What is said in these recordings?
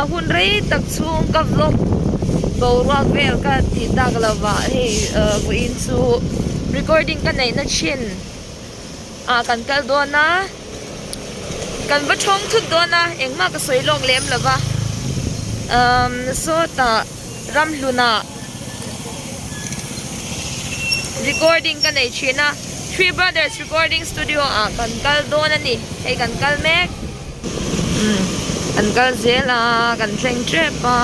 Hun rei tak chhung ka vlog boruak vel ka tih tak lova hei vawiin chu recording ka neihna thin ah kan kal dawn a kan va thawng thut dawn a engmah ka sawi lawk lem lova umm sawtah ramhlunah recording ka nei thin a three brothers recording studio ah kan kal dawn a ni hei kan kal mek. Umm an kal zel a kan thleng tep a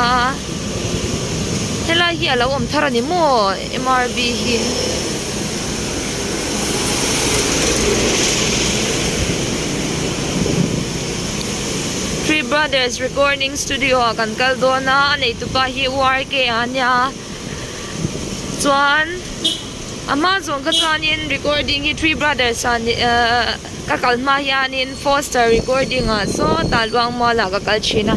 helai hi alo awm thar a ni maw M R B hi. Three brothers recording studio ah kan kal dawn a a neitupa hi U R K a nia chuan a hma zawng kha chuanin recording hi three brothers ah ahh. Ka kal hma hianin foster recording ah sawtah Luangmual ah ka kal thin a,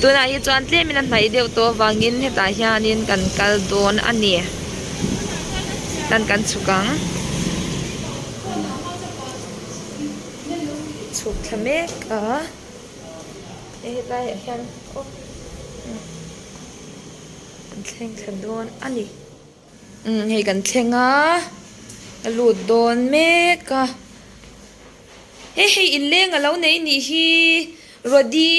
tunah hi chuan tlemin a hnaih deuh tawh avangin hetah hianin kan kal dawn a ni, kan kan chhuk ang. Chhuk thla mek a, hei helaiah hian aw kan thleng thla dawn a ni. Umm hei kan thleng a a lut dawn mek a he hei inleng a lo nei nih hi Rody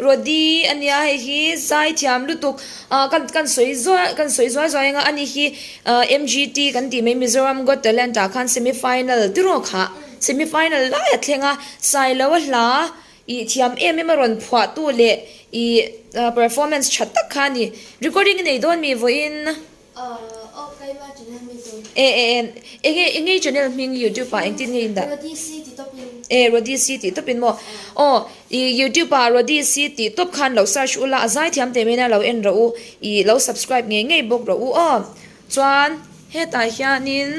Rody a nia hei hi zai thiam lutuk ah kan kan sawi zuai kan sawi zuai zuai ang a ani hi ah M G T kan tih mai Mizoram Got Talent ah khan semi final tiraw khah semi final lai a thleng a Sailo a hla ih thiam em em a rawn phuah tu leh ih performance tha tak kha a ni recording a nei dawn mi vawiin. E e e enge enge i channel hming youtube ah engtin nge in dah? E Rody C tih tawp in maw? Aw i youtube ah Rody C tih tawp khan lo search ula a zaithiam teh mai in a lo en rawh u i lo subscribe ngei ngei bawk rawh u aw chuan hetah hianin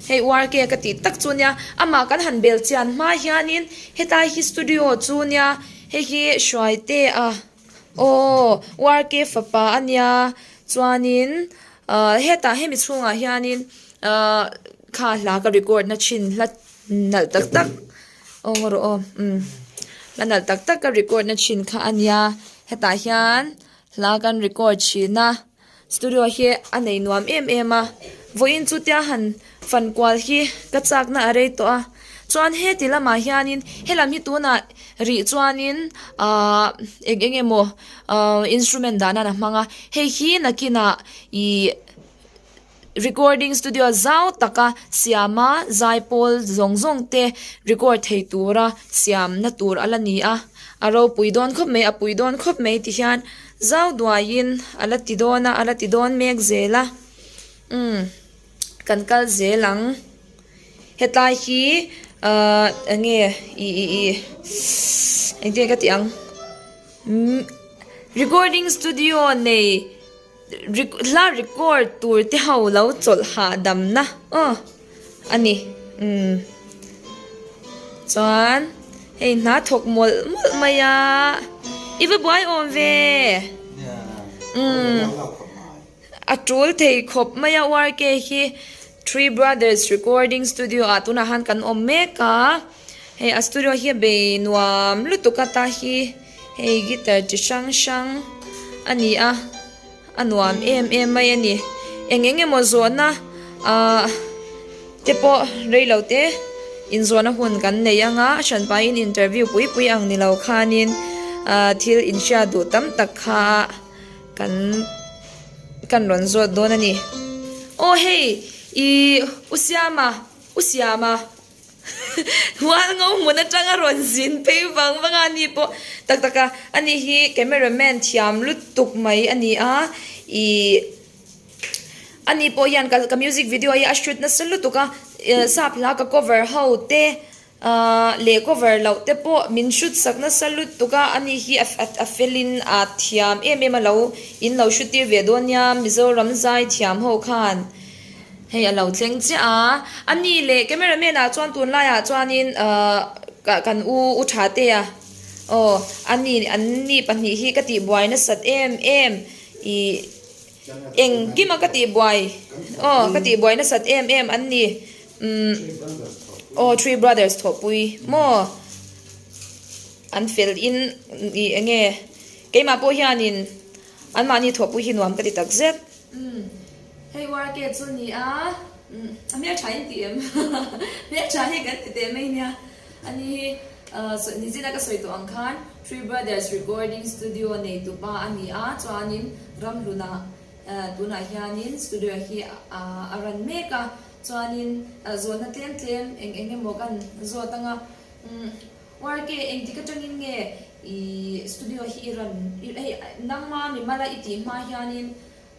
hei URK ka tih tak chu nia amah kan han bel chian hma hianin hetlai hi studio chu nia hei hi Hruaitea. Aw URK fapa a nia chuanin ahh hetah hemi chhungah hianin ahh kha hla ka record na thin hla nalh tak tak aw ngaw rawh aw umm hla nalh tak tak ka record na thin kha a nia hetah hian hla kan record thin a. Studio hi a nei nuam em em a, vawiin chu tia han fan kual hi ka chakna a rei tawh a, chuan heti lamah hianin helam hi tunah rih chuanin ahh eng eng emaw ahh instrument dah nan a hmang a, hei hi nakinah ihh recording studio zau taka siama zaipawl zawng zawng te record thei tura siamna tur a la ni a, a ropui dawn khawp mai a pui dawn khawp mai ti hian. Zau duaiin a la ti dawn a, a la ti dawn mek zel a, umm kan kal zel ang. Hetlai hi ahh eng nge ih ih ih engtin nge ka tih ang umm recording studio nei hla record tur te ho lo chawlh hahdamna aw. A ni umm chuan hei hna thawk mawlh mawlh mai a i va buai awm ve umm a tul thei khawp mai a URK hi three brothers recording studio ah tunah khan kan awm mek a hei a studio hi a bei nuam lutuk a ta hi hei guitar chi hrang hrang a ni a. A nuam em em mai a ni. Eng eng emaw zawhna ahh te pawh rei lo te inzawhna hun kan nei ang a, a hran pahin interview pui pui ang ni lo khanin ahh thil inhriat duh tam tak kha kan kan rawn zawt dawn a ni. Aw hei ih u Siama u Siama. Hual ngo hmun atanga rawn zin phei vang vang a ni pawh tak tak a ani hi camera man thiam lutuk mai a ni a ih ani pawh hian ka ka music video hi a shoot nasa lutuk a sap hla ka cover ho te ahh leh cover loh te pawh min shoot sak nasa lutuk a ani hi a fel in a thiam em em a lo in lo shoot tir ve dawn nia Mizoram zai thiam ho khan. Hei a lo thleng chiah a, a ni leh camera man ah chuan tunlai ah chuanin ahh kan u u tha te a aw a ni an ni pahnih hi ka tihbuai nasat em em ih engkim a ka tihbuai aw ka tihbuai nasat em em an ni umm aw three brothers thawhpui maw an fel in ih eng nge. Keimah pawh hianin anmahni thawhpui hi nuam ka ti takzet. Umm hei YK chu ni a, umm a hmeltha in ti em? Hmeltha hi kan ti teh mai nia. Ani hi nizina ka sawi tawh ang khan Three Brothers Recording Studio neitupa a ni a, chuanin Ramhlunah tunah hianin studio hi a run mek a, chuanin zawhna tlem tlem eng eng emaw kan zawt ang a, umm YK engtik atangin nge i studio hi i run hei nangma mimala i tih hma hianin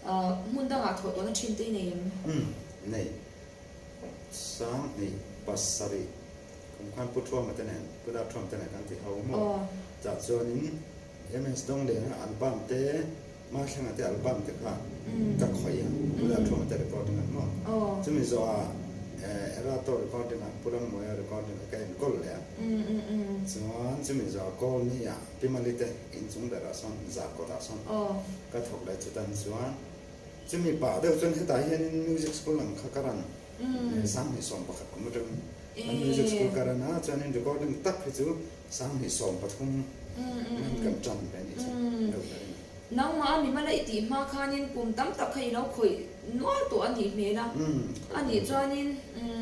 hmun dangah thawh tawhna thin te i nei em? Umm nei. 2007 kum khan Pu Thuama te nen, Pu Dar Thuama te nen kan ti ho maw? Chah chuanin MS Dawngliana album te, Mathlenga te album te kha ka khawih a, Pu Dar Thuama te recording ah maw? Chumi zawhah Erato recording ah Pu Rammuaia recording ah ka enkawl leh a. Chuan chumi zawhah Kawlni ah Pi Mali te inchung berah sawn Zarkawtah sawn ka thawk leh chutan chuan Chumi pah deuh chuan hetah hianin music school ang kha ka run 2011 kum atangin kan music school ka run a, chuanin recording tak hi chu 2013 nan kan tan ve a nih chu deuh ber a ni. Nangmah a mimala i tih hma khanin kum tam tak kha i lo khawih nual tawh a nih hmel a, a nih chuanin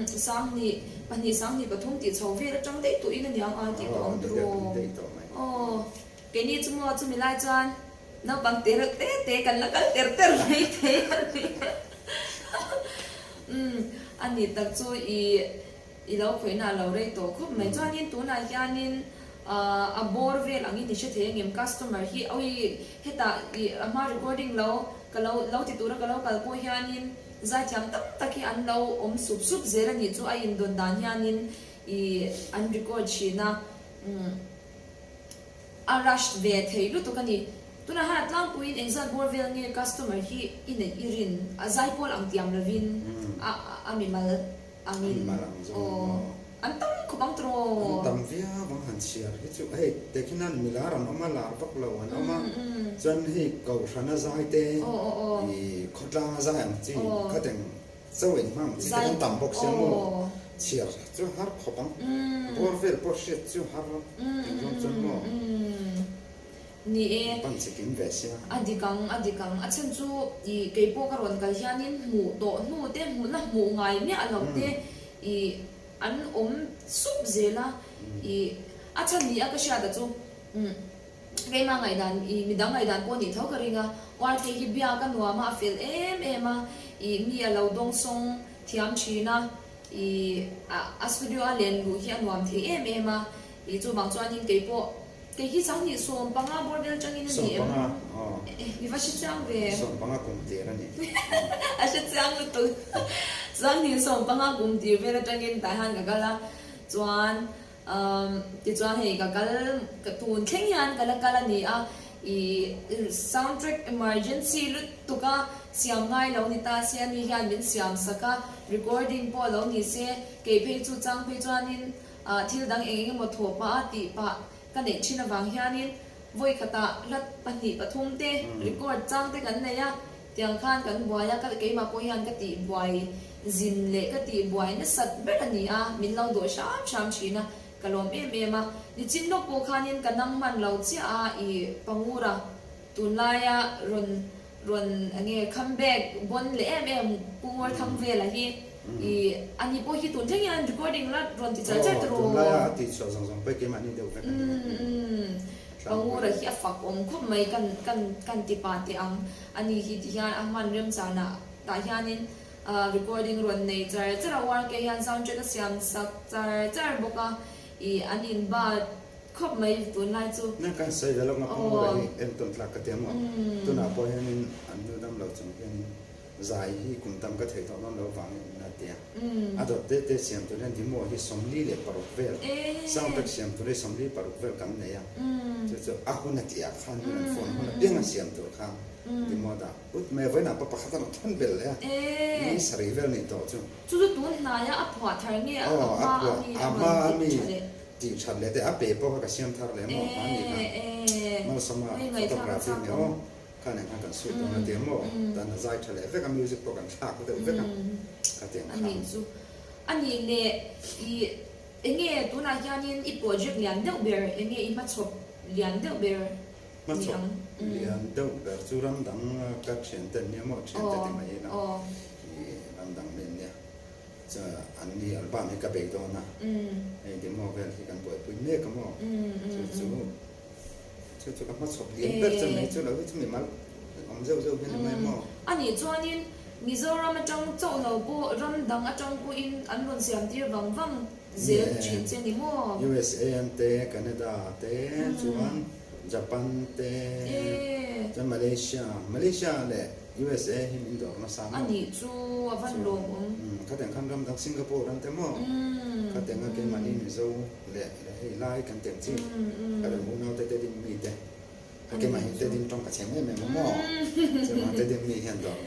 2002 2003 tih chho vel atang daih tawhin a niang a tih tawh ang tiraw? Aw keini chu maw chumi lai chuan Naupang te reuh te te kan la kal ter ter mai thei a ni. Umm a ni tak chu i i lo khawihna a lo rei tawh khawp mai. Chuanin tunah hianin a bawr vel angin i hre thei angem customer hi awi hetah i a hma recording lo ka lo lo ti tura ka lo kal pawh hianin zaithiam tam tak hi an lo awm sup sup zel a nih chu a indawn dan hianin i an record thin a. Umm. A rush ve thei lutuk a ni. Tunah hian a tlangpuiin engzat bawr vel nge customer hi i neih i rin? A zaipawl ang tiam lovin a a mimal angin aw an tam khawp ang tawh. An tam viau ang han chhiar hi chu hei tehkhin hian milar an awm a, lar vak lo an awm a, chuan hei kohhrana zai te i khawtlanga zai ang chi khateng Chaw in hmang chi te kan tam bawk sia maw? Chhiar chu har khawp ang. Bawr vel pawh hriat chu har eng zawng chuan maw? Ni e. Pan chi kim ve sia. A dik ang, a dik ang. A chhan chu i kei pawh ka rawn kal hianin hmuh tawh hnu te, hmuhna hmuh ngai miah loh te i an awm sup zel a. I a chhan ni a ka hriat a chu. Keimah ngaihdan i midang ngaihdan pawh nih tho ka ring a, YK hi biak a nuam a, a fel em em a, i mi a lo dawngsawng thiam thin a, i a studio a len luh hi a nuam thei em em a, i chuvang chuanin kei pawh kei hi 2015 bawr vel tangin a ni em? I va hre chiang ve. 15 kum tir a ni. A hre chiang lutuk. 2015 kum tir vel atangin tah hian ka kal a, chuan Umm tichuan hei ka kal ka tun thleng hian ka la kal a ni a, ih sound track emergency lutuk a siam ngai lo ni ta se ani hian min siam sak a, recording pawh lo ni se kei phei chu chang phei chuanin ah thil dang eng eng emaw thawh pah a tih pah ka neih thin avang hianin vawi khatah hla pahnih pathum te record chang te kan nei a, tiang khan kan buai a, keimah pawh hian ka tih buai Zin leh ka tih buai nasat ber a ni a, min lo dawh hram hram thin a, ka lawm em em a. Nichin lawk pawh khanin ka nang hman lo chiah a, i Pangura tunlaia rawn rawn enge come back bawn leh em em Pu Ngawrthangvela hi i ani pawh hi tun thleng hian recording la rawn ti char char tawh. Tunlaia a tih chhuah zawng zawng pawh keimahni deuh vek a ni. Pangura hi a fak awm khawp mai kan kan kan ti pa teh ang ani hi ti hian a hman remchanah tah hianin Recording rawn nei char char a, YK hian sound track a siam sak char char bawk a, ih an in bat khawp mai tunlai chu. Nang kan sawi ve lawk nga Pangura hi entawn tlak ka ti a maw? Tunah pawh hianin an nu dam lo chung hianin zai hi kum tam ka thei tawh dawn lo vangin min a ti a. A dawt te te siam tur hian demo hi 46 vel, sound track siam tur hi 46 vel kan nei a, chu chu a hun a tih ah khan min an phone hun apiang a siam tur khan demo dah. Ut mai vawiinah pa pakhat a rawn thawn bel leh a, ni sarih vel nih tawh chu. Chu chu tun hnaia a phuah thar nge a hma a mi a rawn tih that leh? Tih that leh te a pe pawh kha ka siam thar leh maw hma ni kha Malsawma photography nge aw kha nen khan kan suit dawn a tia maw tan a zai tha leh vek a music pawh kan thlak deuh vek a kha tiang khan. A nih chu a nih leh i enge tunah hianin i project lian deuh ber enge i hmachhawp lian deuh ber? Hmachhawp lian deuh ber chu ram dang ka thiante an nia maw thiante ti mai ila i ram dang mi an nia chuan an ni album hi ka bei dawn a hei demo vel hi kan buaipui mek a maw chu chu chu chu ka hmachhawp lian ber chu mai chu lo hi chu mimal awm zeuh zeuh hi a ni mai maw. Anih chuanin Mizoram atang chauh lo pawh ram dang atang pawhin an rawn siam tir vang vang zel thin che ni maw? USA an te, Canada te chuan Japan te chuan Malaysia, Malaysia leh USA hi min dawr nasa maw? A nih chu a van lawm awm. Khatiang khan ram dang Singapore an te maw? Khatiang a keimahni Mizo leh hei lai kan teng chi khatiang unaute te ding mi te. A keimah hi Tedim tawng ka chhem em em a maw? Chuvang Tedim mi hian dawr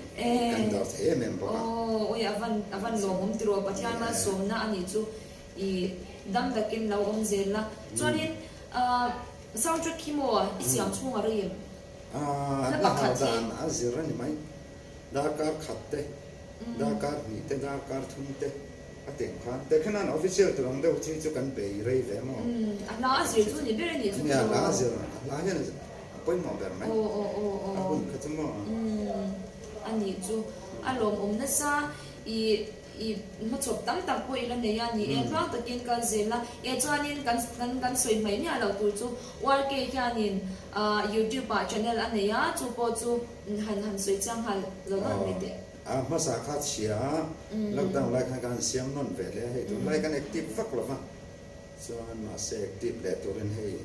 kan dawr thei em em bawk a. Aw awi a van a van lawmawm tiraw Pathian malsawmna a nih chu i dam takin lo awm zel la. Chuanin soundtrack hi maw i siam chhung a rei em? Hla pakhat hi. Dan a zir a ni mai. Darkar khat te, darkar hnih te, darkar thum te a teng khan. Tehkhan an official tur ang deuh chi chu kan bei rei ve maw? A hla a zir chu ni ber a nih chu Nia, a hla a zir, a hla hian a pawimawh ber mai. A hun kha chu maw? A nih chu. A lawmawm nasa i i hmachhawp tam tak pawh i la nei a ni e. Tluang takin kal zel a. E chuanin kan kan kan sawi hmaih miah loh tur chu YK hianin YouTube ah channel a nei a, chu pawh chu Han han sawi chiang nghal lo lo mai teh. A hmasa kha chhia a, lockdown lai khan ka han siam nawn ve leh a, hei tunlai kan active vak lo va, chuan mahse active leh turin hei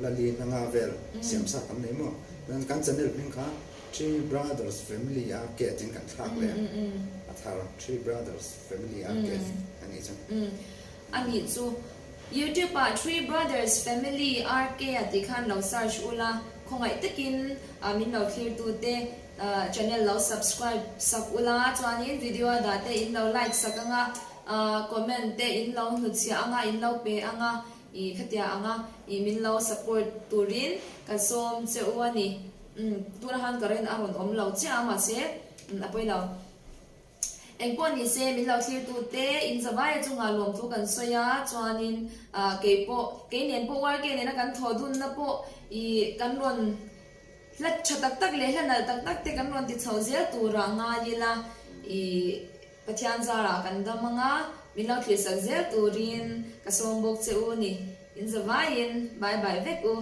la li hna nga vel siam sa kan nei maw, chuan kan channel hming kha Three Brothers Family a ke tin kan thlak leh a, a thar Three Brothers Family a ke a nih chu. A nih chu. YouTube ah Three Brothers Family RK a tih khan lo search ula, khawngaih takin min lo thlir tu te channel lo subscribe sak ula, chuanin video a dah te in lo like sak anga, comment te in lo hnutchhiah anga, in lo pe anga, i khatia anga i min lo support turin ka sawm che u a ni. Tuna khan current a rawn awm lo chiah a mahse a pawi lo. Engpawh ni se, min lo thlirtute in zavaia chungah lawmthu kan sawi a, chuanin kei pawh, kei nen pawh YK nena kan thaw dunna pawh ih kan rawn hla tha tak tak leh hla nalh tak tak te kan rawn ti chho zel turah ngai ila ih Pathian zarah kan dam anga min lo thlirsak zel turin ka sawm bawk che u ni. In zavaiin bye bye vek u.